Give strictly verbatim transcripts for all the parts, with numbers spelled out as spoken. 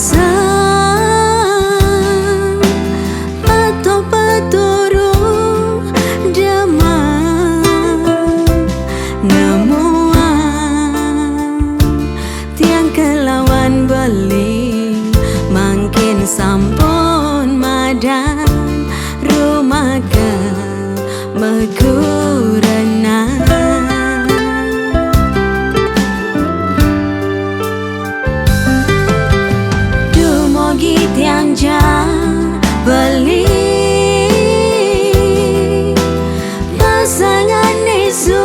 Sang pato paturu demen nemuang tiang kelawan beli, mangkin sampun madan rumah ke makurenan. Dumugi tiang ja beli pasangan nesu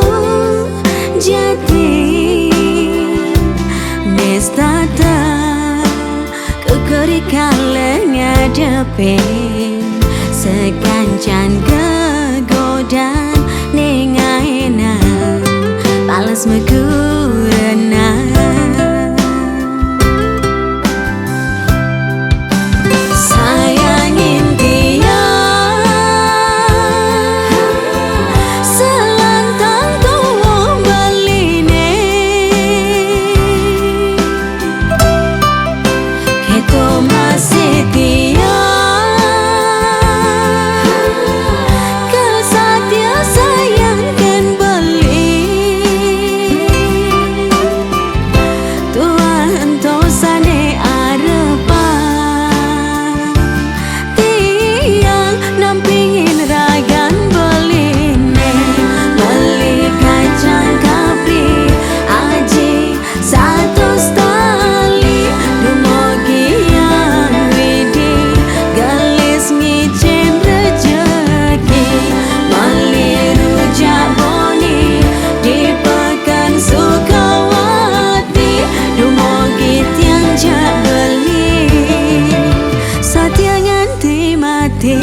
jati, nestata kekeri kala ngadepin sekancan kegodan, ningaina balas makurenan. Sayangin tiang selantang tuwuh beline. Keto masih tiang ke satia sayangkan beli. Tuah ento sane arepan tiang nampingin ragan beline. Beli kacang kapri aji satus tali, dumugi Yang Widi gelis ngicen rejeki. Beli rujak boni di Pekan Sukawati, dumugi tiang ja beli satia nganti mati.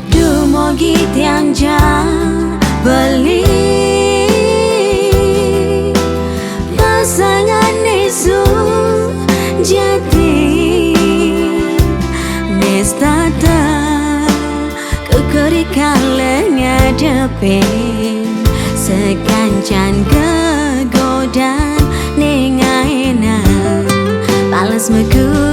Dumugi tiang ja beli pasangan nesu jati, nestata kekeri kala ngadepin sekancan kegodan, ningaina balas maku